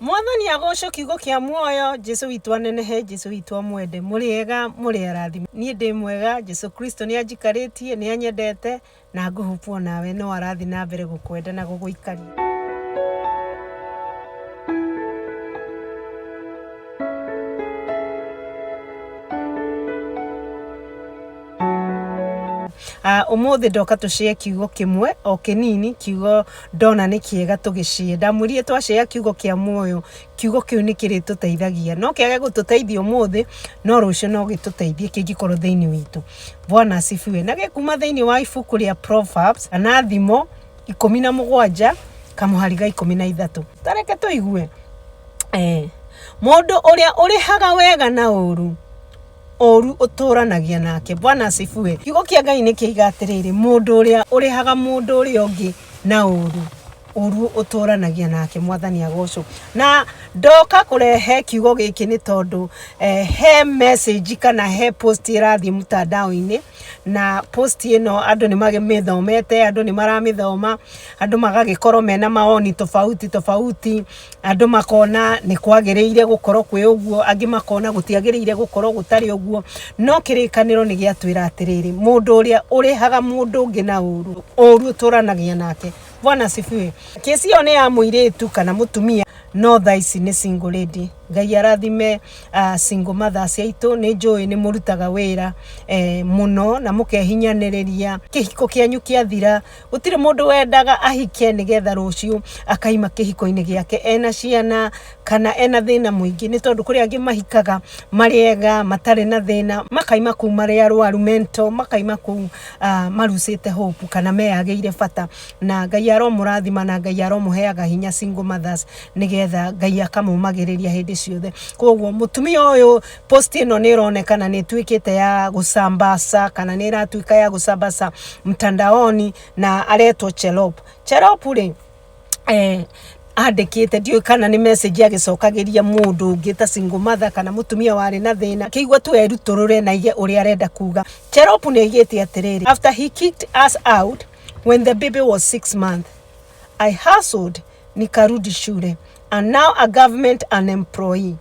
Mwathani agocwo kiugo kia muoyo. Jesu witũ anenehe, Jesu witũ amwende. Mũrĩ ega, mũrĩ arathime. Niĩ ndĩ mwega. Jesu Kristo nĩ anjikarĩtie, nĩ anyendete, na ngũhupwo nawe no arathiĩ na mbere gũkwenda na gũgũikaria. Umuthi ndoka tũcĩe kiugo kĩmwe o kĩnini, kiugo ndona nĩ kĩega tũgĩcĩe. Ndamwĩrire twacĩa kiugo kĩa muoyo, kiugo kĩu nĩ kĩrĩtũteithagia. No kĩage gũtũteithia ũmũthĩ, no rũciũ no gĩtũteithie kĩngĩkorwo thĩinĩ witũ. Bwana asifiwe. Na gĩkuma thĩinĩ wa ibuku rĩa Proverbs kana Thimo 17 kamũhari ga 13. Tareke tũigue. Mũndũ ũrĩa ũrĩhaga wega na ũru, ũru ũtũranagia nake. Bwana asifiwe. Kiugo kĩa Ngai nĩ kĩiga atĩrĩrĩ, mũndũ ũrĩa ũrĩhaga mũndũ ũrĩa ũngĩ na ũru, ũru ũtũranagia nake. Mwathani agocwo. Na ndoka kũrehe kiugo gĩkĩ nĩ tondũ he message kana he post ĩrathiĩ mtandao-inĩ, na post ĩno andũ nĩ mamĩthomete, andũ nĩ maramĩthoma, andũ magagĩkorwo mena maoni tofauti tofauti, andũ makona nĩ kwagĩrĩire gũkorwo kwĩ ũguo, angĩ makona gũtiagĩrĩire gũkorwo gũtarĩ ũguo. No kĩrĩkanĩro nĩ gĩatwĩra atĩrĩrĩ, mũndũ ũrĩa ũrĩhaga mũndũ ũngĩ na ũru, ũru ũtũranagia nake. Bwana asifiwe. Kesi ĩyo nĩ ya mũirĩtu kana mũtumia, no thaa ici nĩ single lady. Ngai arathime single mothers aitũ. Nĩ njũĩ nĩ mũrutaga wĩra mũno na mũkehinyanĩrĩria. Kĩhiko kĩanyu kĩathira, gũtirĩ mũndũ wendaga ahike nĩgetha rũciũ akaima kĩhiko-inĩ gĩake ena ciana kana ena thĩna mũingĩ, nĩ tondũ kũrĩ angĩ mahikaga marĩ ega matarĩ na thĩna, makaima kũu marĩ arwaru mental, makaima kũu marucĩte hope kana meyagĩire bata. Na Ngai aromũrathima na Ngai aromũheaga hinya single mothers, nĩgetha Ngai akamũmagĩrĩria hĩndĩ ciothe. Koguo mũtumia ũyũ, post ĩno nĩ ĩronekana nĩ ĩtuĩkĩte ya gũsambaca kana nĩ ĩratuĩka ya gũsambaca mtandaoni, na aretwo Cherop. Cherop rĩ, andĩkĩte, ndiũĩ kana nĩ message agĩcokagĩria mũndũ ũngĩ ta single mother kana mũtumia warĩ na thĩna, kĩigua tu erutũrũre na aige ũrĩa arenda kuga. Cherop nĩ aigĩte atĩrĩrĩ, after he kicked us out when the baby was 6 months, I hustled nikarudi shule and now a government an employee.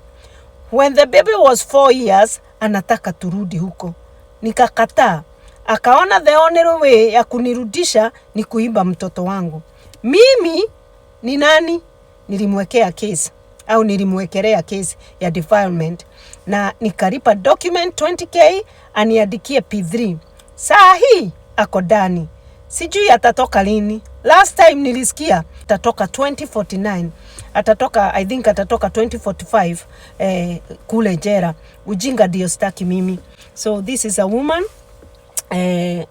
When the baby was 4 years, anataka turudi huko, nikakataa. Akaona the only way ya kunirudisha ni kuiba mtoto wangu. Mimi ni nani? Nilimwekea case au nilimwekelea case ya defilement na nikalipa document 20K aniandikie P3. Saa hii ako ndani, sijui atatoka lini. Last time nilisikia atatoka 2049, atatoka, I think atatoka 2045 kule jera. Ujinga ndio sitaki mimi. So this is a woman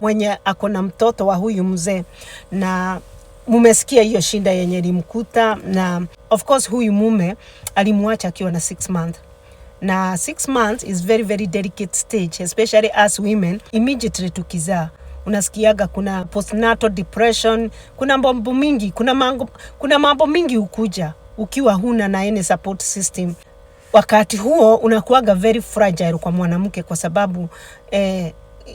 mwenye ako na mtoto wa huyu mzee, na mumesikia hiyo shinda yenye ilimkuta, na of course huyu mume alimwacha akiwa na 6 months, na 6 months is very very delicate stage, especially as women. Immediately tukizaa unasikiaga kuna postnatal depression, kuna mambo mingi, kuna mambo mingi hukuja ukiwa huna na any support system. Wakati huo unakuaga very fragile kwa mwanamke, kwa sababu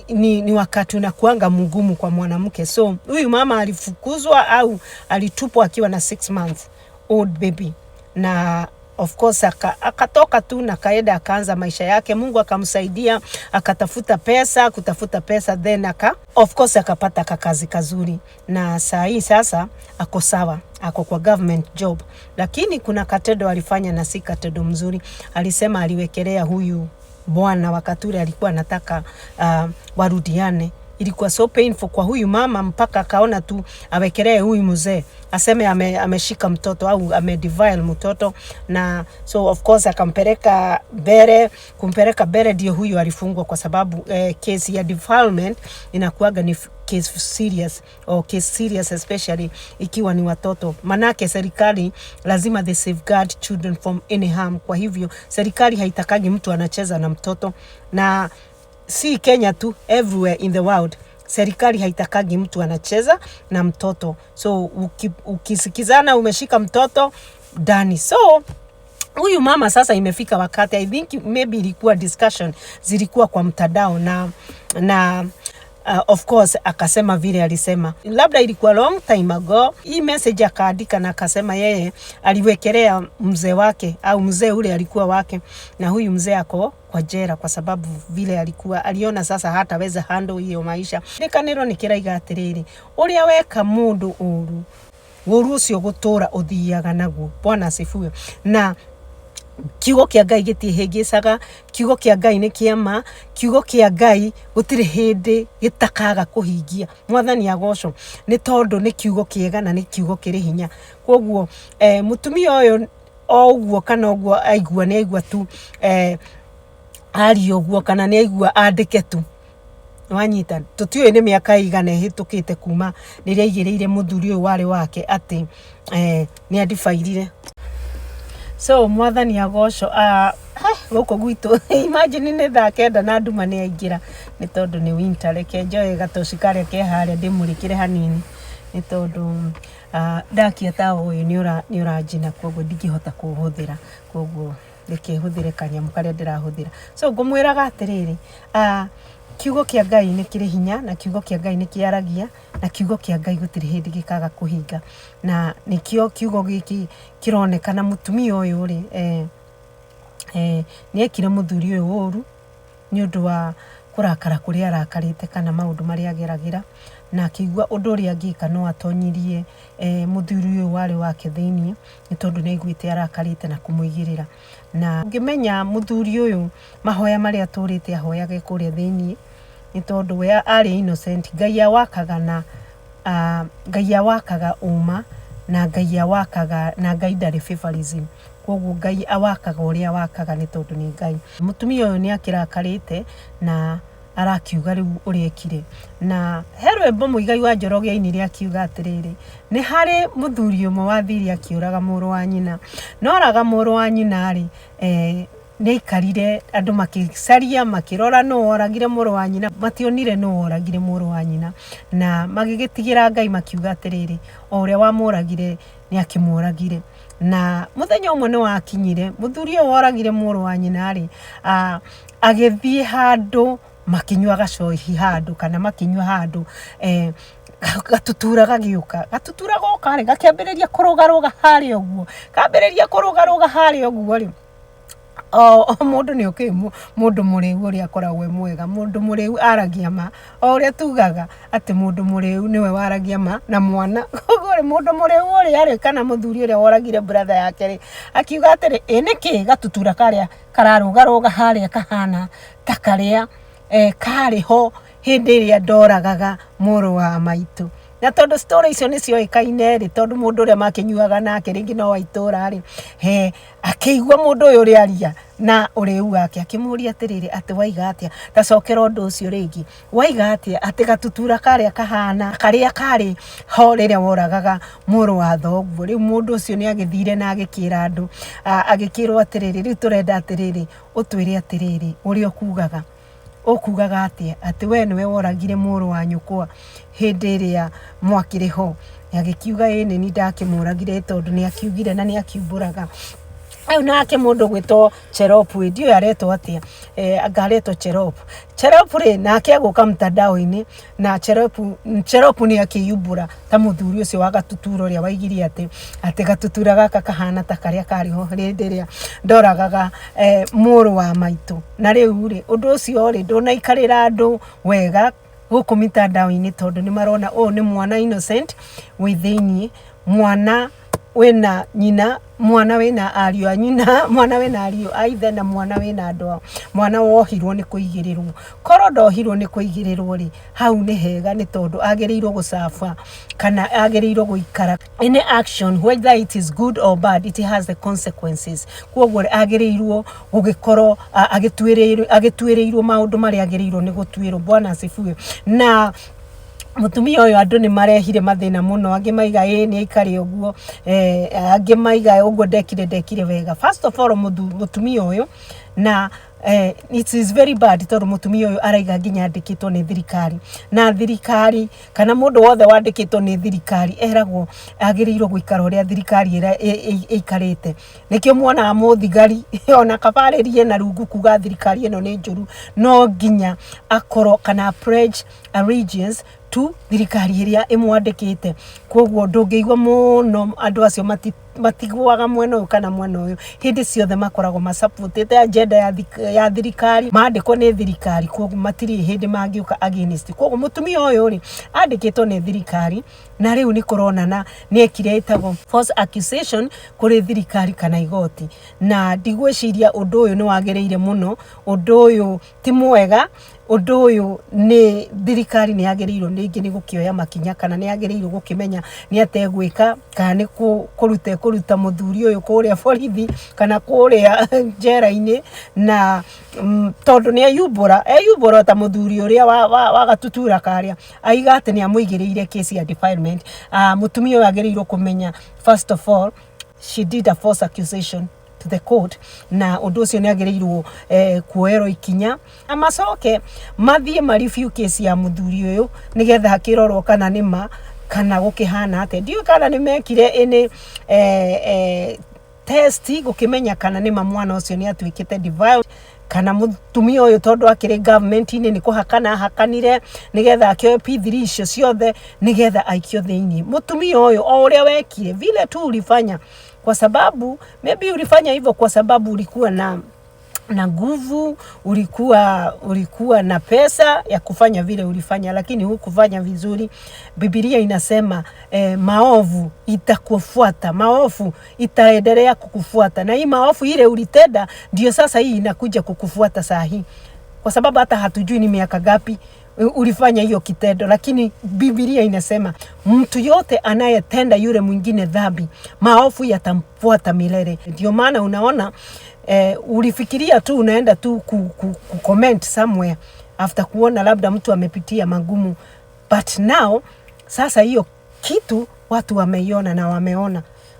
ni wakati unakuanga mgumu kwa mwanamke. So huyu mama alifukuzwa au alitupwa akiwa na 6 months old baby, na of course akatoka tu na kaenda akaanza maisha yake. Mungu akamsaidia akatafuta pesa, kutafuta pesa, then of course akapata kakazi kazuri, na saa hii sasa ako sawa, ako kwa government job. Lakini kuna katendo alifanya na si katendo mzuri. Alisema aliwekelea huyu bwana wakati ule alikuwa anataka warudiane. Ilikuwa so painful kwa huyu mama mpaka akaona tu awekelee huyu mzee, aseme ameshika mtoto au amedefile mtoto, na so of course akampeleka mbele. Kumpeleka mbele ndio huyu alifungwa, kwa sababu kesi ya defilement inakuwaga ni case serious or case serious, especially ikiwa ni watoto. Manake serikali lazima they safeguard children from any harm. Kwa hivyo serikali haitakagi mtu anacheza na mtoto, na si Kenya tu, everywhere in the world serikali haitakagi mtu anacheza na mtoto. So ukisikizana umeshika mtoto ndani. So huyu mama sasa imefika wakati, I think maybe ilikuwa discussion zilikuwa kwa mtandao, na Of course akasema vile alisema, labda ilikuwa long time ago. Hii message akaandika na akasema yeye aliwekelea mzee wake au mzee ule alikuwa wake, na huyu mzee ako kwa jela kwa sababu vile alikuwa aliona sasa hataweza handle hiyo maisha. Kĩrĩkanĩro nĩ kĩraiga atĩrĩrĩ, ũrĩa weka mũndũ ũru, ũru ũcio gũtũra ũthiaga naguo. Bwana asifiwe. Na kiugo kĩa Ngai gĩtiĩhĩngĩcaga, kiugo kĩa Ngai nĩ kĩa ma, kiugo kĩa Ngai gũtirĩ hĩndĩ gĩtakaga kũhingia. Mwathani agocwo nĩ tondũ nĩ kiugo kĩega na nĩ kiugo kĩrĩ hinya. Koguo mũtumia ũyũ o ũguo kana ũguo aigua nĩ aigua tu aria ũguo kana nĩ aigua andĩke tu, wanyita. Tũtiũĩ nĩ mĩaka ĩigana ĩhĩtũkĩte kuma rĩrĩa aigĩrĩire mũthuri ũyũ warĩ wake atĩ nĩ andibairire. So Mwathani agocwo. Gũkũ gwitũ, imagine, nĩ thaa 9 na nduma nĩ aingĩra nĩ tondũ nĩ winter. Reke njoe gatoci karĩa ke harĩa ndĩmũrĩkĩre hanini nĩ tondũ ndakia tawa ũyũ nĩ ũranjina, koguo ndingĩhota kũũhũthĩra, koguo reke hũthĩre kanyamũ karĩa ndĩrahũthĩra. So ngũmwĩraga atĩrĩrĩ, kiugo kĩa Ngai nĩ kĩrĩ hinya na kiugo kĩa Ngai nĩ kĩaragia na kiugo kĩa Ngai gũtirĩ hĩndĩ gĩkaga kũhinga, na nĩkĩo kiugo gĩkĩ kĩronekana mũtumia ũyũ rĩ nĩ ekire mũthuri ũyũ ũru nĩ ũndũ wa kũrakara kũrĩa arakarĩte kana maũndũ marĩa ageragĩra, na akĩigua ũndũ ũrĩa angĩka no atonyirie mũthuri ũyũ warĩ wake thĩiniĩ nĩ tondũ nĩ aiguĩte arakarĩte na kũmũigĩrĩra. Na ũngĩmenya mũthuri ũyũ mahoya marĩa atũrĩte ahoyage kũrĩa thĩiniĩ nĩ tondũ we arĩ innocent. Ngai awakaga na Ngai awakaga ũma na Ngai awakaga na Ngai ndarĩ favorism, koguo Ngai awakaga ũrĩa awakaga nĩ tondũ nĩ Ngai. Mũtumia ũyũ nĩ akĩrakarĩte na arakiuga rĩu ũrĩa ekire, na he rwĩmbo Mũigai wa Njoroge ainire akiuga atĩrĩrĩ, nĩ harĩ mũthuri ũmwe wathire akĩũraga mũrũ wa nyina, no oraga mũrũ wa nyina rĩ, nĩ aikarire andũ makĩcaria makĩrora nũ woragire mũrũ wa nyina, mationire nũ woragire mũrũ wa nyina, na magĩgĩtigĩra Ngai makiuga atĩrĩrĩ, o ũrĩa wamũragire nĩ akĩmũragire. Na mũthenya ũmwe nĩ wakinyire mũthuri ũyũ woragire mũrũ wa nyina rĩ, agĩthiĩ handũ makĩnyua gacohi handũ kana makĩnyua handũ, gatutura gagĩũka. Gatutura goka rĩ, gakĩambĩrĩria kũrũgarũga harĩa ũguo, kambĩrĩria kũrũgarũga harĩa ũguo rĩ, o mũndũ nĩ ũkĩũĩ mũndũ mũrĩu ũrĩa akoragwo e mwega. Mũndũ mũrĩu aragia ma, o ũrĩa tugaga atĩ mũndũ mũrĩu nĩwe waragia ma na mwana. Koguo rĩ, mũndũ mũrĩu ũrĩa rĩ, kana mũthuri ũrĩa woragire brother yake rĩ, akiuga atĩrĩ, ĩ nĩkĩ gatutura karĩa kararũgarũga harĩa kahana ta karĩa karĩ ho hĩndĩ ĩrĩa ndoragaga mũrũ wa maitũ? Na tondũ story icio nĩ cioĩkaine rĩ, tondũ mũndũ ũrĩa makĩnyuaga nake rĩngĩ no wa itũra rĩ, he akĩigua mũndũ ũyũ ũrĩa aria na ũrĩu wake, akĩmũria atĩrĩrĩ, atĩ waiga atĩa? Tacokera ũndũ ũcio rĩngĩ, waiga atĩa atĩ gatutura karĩa kahana karĩa karĩ ho rĩrĩa woragaga mũrũ wa thoguo? Rĩu mũndũ ũcio nĩ agĩthire na agĩkĩra andũ, agĩkĩrwo atĩrĩrĩ, rĩu tũrenda atĩrĩrĩ ũtwĩre atĩrĩrĩ, ũrĩa ũkugaga, ũkugaga atĩa atĩ we nĩwe woragire mũrũ wa nyũkwa hĩndĩ ĩrĩa mwakĩrĩ ho? Agĩkiuga ĩ nĩ niĩ ndakĩmũragire, tondũ nĩ akiugire na nĩ akiumbũraga. Rĩu nake mũndũ gwĩtwo Cherop ĩ, ndiũĩ aretwo atĩa, anga aretwo Cherop. Cherop rĩ, nake agũka mtandao-inĩ na Cherop nĩ akĩyumbũra ta mũthuri ũcio wa gatutura ũrĩa waigire atĩ gatutura gaka kahana ta karĩa karĩ ho hĩndĩ ĩrĩa ndoragaga mũrũ wa maitũ. Na rĩu rĩ, ũndũ ũcio rĩ ndũnaikarĩra andũ wega gũkũ mitandao-inĩ, tondũ nĩ marona ũyũ nĩ mwana innocent wĩ thĩiniĩ, mwana wĩna nyina, mwana wĩna ariũ a nyina, mwana wĩna ariũ a ithe na mwana wĩna andũ ao, mwana wohirwo nĩ kũigĩrĩrwo. Korwo ndohirwo nĩ kũigĩrĩrwo rĩ, hau nĩ hega, nĩ tondũ agĩrĩirwo gũcafa kana agĩrĩirwo gũikara. Any action, whether it is good or bad, it has the consequences. Koguo agĩrĩirwo gũgĩkorwo agĩtuĩrĩirwo maũndũ marĩa agĩrĩirwo nĩ gũtuĩrwo. Bwana asifiwe. Na mũtumia ũyũ andũ nĩ marehire mathĩna mũno, angĩ maiga ĩ nĩ aikare ũguo, angĩ maiga ũguo ndekire wega. First of all, mũtumia ũyũ na It is very bad tondũ mũtumia ũyũ araiga nginya andĩkĩtwo nĩ thirikari, na thirikari kana mũndũ wothe wandĩkĩtwo nĩ thirikari eragwo agĩrĩirwo gũikara ũrĩa thirikari ĩikarĩte. Nĩkĩo muonaga mũthigari ona kabarĩrie na rungu kuga thirikari ĩno nĩ njũru, no nginya akorwo kana pledge allegiance to thirikari ĩrĩa ĩmwandĩkĩte. Koguo ndũngĩigua mũno andũ acio matigũaga mwena ũyũ kana mwena ũyũ, hĩndĩ ciothe makoragwo masupportĩte agenda ya thirikari, mandĩkwo nĩ thirikari, koguo matirĩ hĩndĩ mangĩũka against. Koguo mũtumia ũyũ rĩ andĩkĩtwo nĩ thirikari, na rĩu nĩ kũronana nĩ ekire ĩtagwo false accusation kũrĩ thirikari kana igoti, na ndigwĩciria ũndũ ũyũ nĩ wagĩrĩire mũno. Ũndũ ũyũ ti mwega. Ũndũ ũyũ nĩ thirikari nĩ yagĩrĩirwo rĩngĩ nĩ gũkĩoya makinya, kana nĩ yagĩrĩirwo gũkĩmenya nĩ ategwĩka, kana nĩ kũruta kũruta mũthuri ũyũ kũrĩa borithi kana kũrĩa njera-inĩ, na tondũ nĩ eyumbũra eyumbũra ta mũthuri ũrĩa wa gatutura karĩa aiga atĩ nĩ amũigĩrĩire case ya defilement. Mũtumia ũyũ agĩrĩirwo kũmenya, first of all, she did a false accusation to the court, na ũndũ ũcio nĩ agĩrĩirwo kuoerwo ikinya, na macoke mathiĩ ma review case ya mũthuri ũyũ nĩgetha akĩrorwo kana nĩ ma kana gũkĩhana atĩa. Ndiũĩ kana nĩ mekire ĩnĩ test gũkĩmenya kana nĩ ma mwana ũcio nĩ atuĩkĩte defiled, kana mũtumia ũyũ tondũ akĩrĩ government-inĩ nĩ kũhakana ahakanire nĩgetha akĩoe P3 icio ciothe nĩgetha aikio thĩinĩ. Mũtumia ũyũ o ũrĩa wekire, vile tu ulifanya, kwa sababu maybe ulifanya hivyo kwa sababu ulikuwa na nguvu, ulikuwa na pesa ya kufanya vile ulifanya, lakini hukufanya vizuri. Biblia inasema maovu itakufuata, maovu itaendelea kukufuata, na hii maovu ile ulitenda ndio sasa hii inakuja kukufuata saa hii, kwa sababu hata hatujui ni miaka gapi ulifanya hiyo kitendo, lakini Biblia inasema mtu yote anayetenda yule mwingine dhambi, maovu yatamfuata milele. Ndio maana unaona ulifikiria tu unaenda tu ku comment somewhere after kuona labda mtu amepitia magumu, but now sasa hiyo kitu watu wameiona na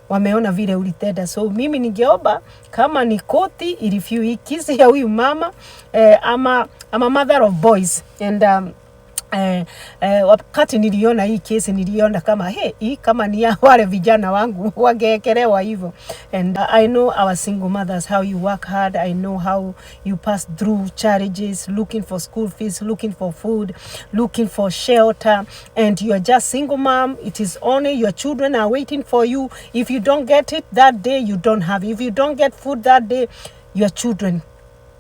wameona vile ulitenda. So mimi ningeomba kama ni koti ireview hii kesi ya huyu mama ama mother of boys and wakati niliona hii kesi niliona kama hey, hii kama ni ya wale vijana wangu wangeekelewa hivyo. And I know our single mothers, how you work hard. I know how you pass through challenges, looking for school fees, looking for food, looking for shelter, and you are just single mom. It is only your children are waiting for you. If you don't get it that day, you don't have. If you don't get food that day, your children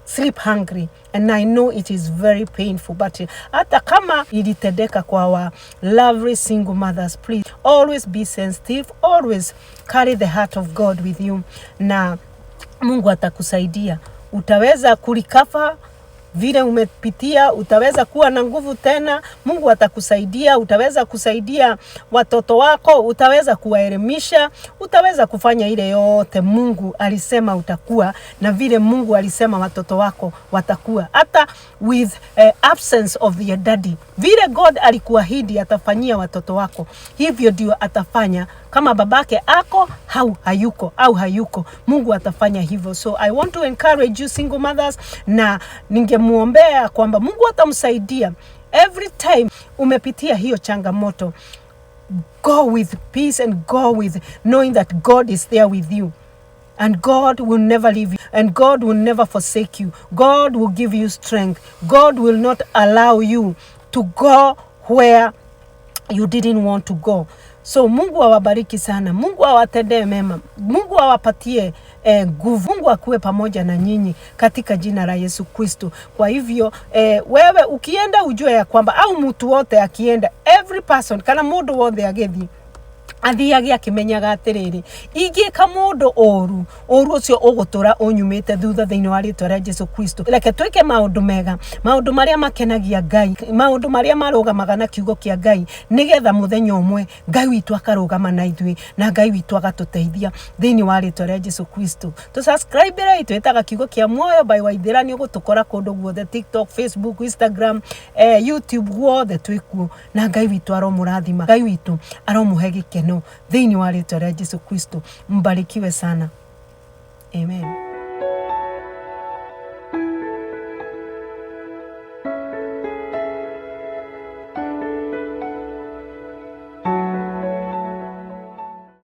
sleep hungry, and I know it is very painful, but hata kama ilitendeka kwa our lovely single mothers, please always be sensitive, always carry the heart of God with you, na Mungu atakusaidia. Utaweza kurecover vile umepitia, utaweza kuwa na nguvu tena. Mungu atakusaidia, utaweza kusaidia watoto wako, utaweza kuwaelimisha, utaweza kufanya ile yote Mungu alisema utakuwa, na vile Mungu alisema watoto wako watakuwa, hata with absence of their daddy. Vile God alikuahidi atafanyia watoto wako, hivyo ndio atafanya kama babake ako au hayuko au hayuko, Mungu atafanya hivyo. So I want to encourage you single mothers, na ningemuombea kwamba Mungu atamsaidia every time umepitia hiyo changamoto. Go with peace and go with knowing that God is there with you. And God will never leave you, and God will never forsake you. God will give you strength. God will not allow you to go where you didn't want to go. So Mungu awabariki sana, Mungu awatendee mema, Mungu awapatie nguvu, Mungu akuwe pamoja na nyinyi katika jina la Yesu Kristo. Kwa hivyo wewe ukienda ujue ya kwamba au mtu wote akienda, every person kana mundu wothe agĩthiĩ athiage akĩmenyaga atĩrĩrĩ, ingĩka mũndũ ũru, ũru ũcio ũgũtũra ũnyumĩte thutha thĩinĩ wa rĩtwa rĩa Jesu Kristo. Reke twĩke maũndũ mega, maũndũ marĩa makenagia Ngai, maũndũ marĩa marũgamaga na kiugo kĩa Ngai, nĩgetha mũthenya ũmwe Ngai witũ akarũgama na ithuĩ na Ngai witũ agatũteithia thĩinĩ wa rĩtwa rĩa Jesu Kristo. Tũ subscribe twĩtaga Kiugo kĩa Muoyo by Waithĩra, nĩ ũgũtũkora kũndũ guothe, TikTok, Facebook, Instagram, YouTube, guothe twĩkuo, na Ngai witũ aromũrathima, Ngai witũ aromũhe gĩkeno thĩinĩ wa rĩtwa rĩa Jesu Kristo. Mbarikiwe sana. Amen.